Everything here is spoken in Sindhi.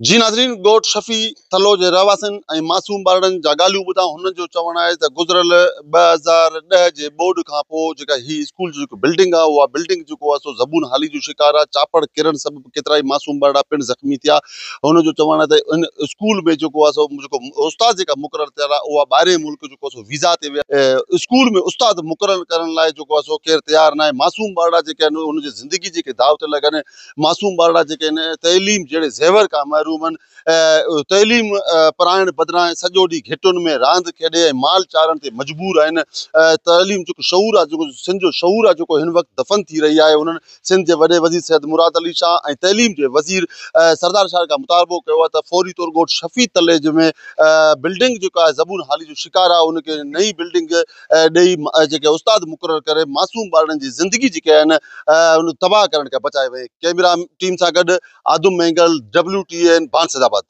جي ناظرين ڳوٺ شفيع ٿلهو جي رهواسين ۽ معصوم ٻارڙن جا ڳالهيون ٻڌا هنن جو چوڻ آهي ته گذريل 2010 جي ٻوڏ کان پوء جيڪا هي اسڪول جي جيڪو بلڊنگ آهي اها بلڊنگ جيڪو آهي سو زبون حالي جو شڪار آهي چاپڙ ڪرڻ سبب ڪيترائي معصوم ٻارڙا پڻ زخمي ٿيا هن جو چوڻ آهي ته ان اسڪول ۾ جيڪو آهي سو جيڪو استاد جيڪا مقرر ٿيل آهي اها ٻاهرين ملڪ جيڪو آهي سو ويزا تي ويا اسڪول ۾ استاد مقرر ڪرڻ لاء جيڪو آهي سو ڪير تيار ناهي معصوم ٻارڙا جيڪي آهن ان جي زندگي جيڪي داء تي لڳن معصوم ٻارڙا جيڪي آهن تعليم جهڙي زيور کان محروم آهن تعليم پرائڻ بدران سڄو ڏينهن گهٽن ۾ راند کيڏي ۽ مال چارڻ تي مجبور آهن تعليم جيڪو شعور آهي جيڪو سنڌ جو شعور آهي جيڪو هن وقت دفن ٿي رهي آهي انهن سنڌ جي وڏي وزير سيد مراد علي شاهه ۽ تعليم جي وزير سردار شاهه کان مطالبو ڪيو آهي ته فوري طور ڳوٺ شفيع تليج ۾ بلڊنگ جيڪا آهي زبون حالي جو شڪار آهي ان کي نئين بلڊنگ ڏئي جيڪي استاد مقرر ڪري معصوم ٻارڙن جي زندگي جيڪي آهن ان تباهه ڪرڻ کان بچائي وڃي ڪيمرا ٽيم سان گڏ Adam Mengal W T N Bhan Saidabad.